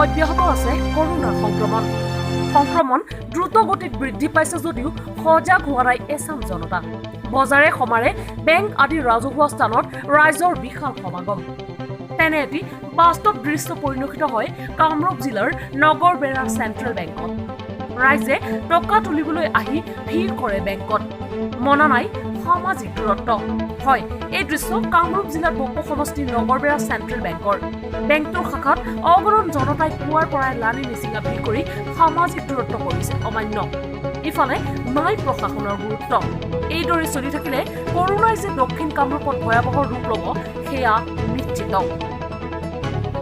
অব্যাহত আছে কৰোণাৰ সংক্ৰমণ। সংক্ৰমণ দ্ৰুত গতিত বৃদ্ধি পাইছে যদিও সজাগ হোৱা নাই এচাম জনতা। বজাৰে সমাৰে, বেংক আদি ৰাজহুৱা স্থানত ৰাইজৰ বিশাল সমাগম। তেনে এটি বাস্তৱ দৃশ্য পৰিলক্ষিত হয় কামৰূপ জিলাৰ নগৰবেৰা চেণ্ট্ৰেল বেংকত। ৰাইজে টকা তুলিবলৈ আহি ভিৰ কৰে বেংকত, মনা নাই সামাজিক দূৰত্ব। হয়, এই দৃশ্য কামৰূপ জিলাৰ বকো সমষ্টিৰ নগৰবেৰা চেণ্ট্ৰেল বেংকৰ। বেংকটোৰ শাখাত অগণন জনতাই পুৱাৰ পৰাই লানি নিচিঙা ভিৰ কৰি সামাজিক দূৰত্ব কৰিছে অমান্য। ইফালে নাই প্ৰশাসনৰ গুৰুত্ব। এইদৰে চলি থাকিলে কৰোণাই যে দক্ষিণ কামৰূপত ভয়াৱহ ৰূপ ল'ব, সেয়া নিশ্চিত।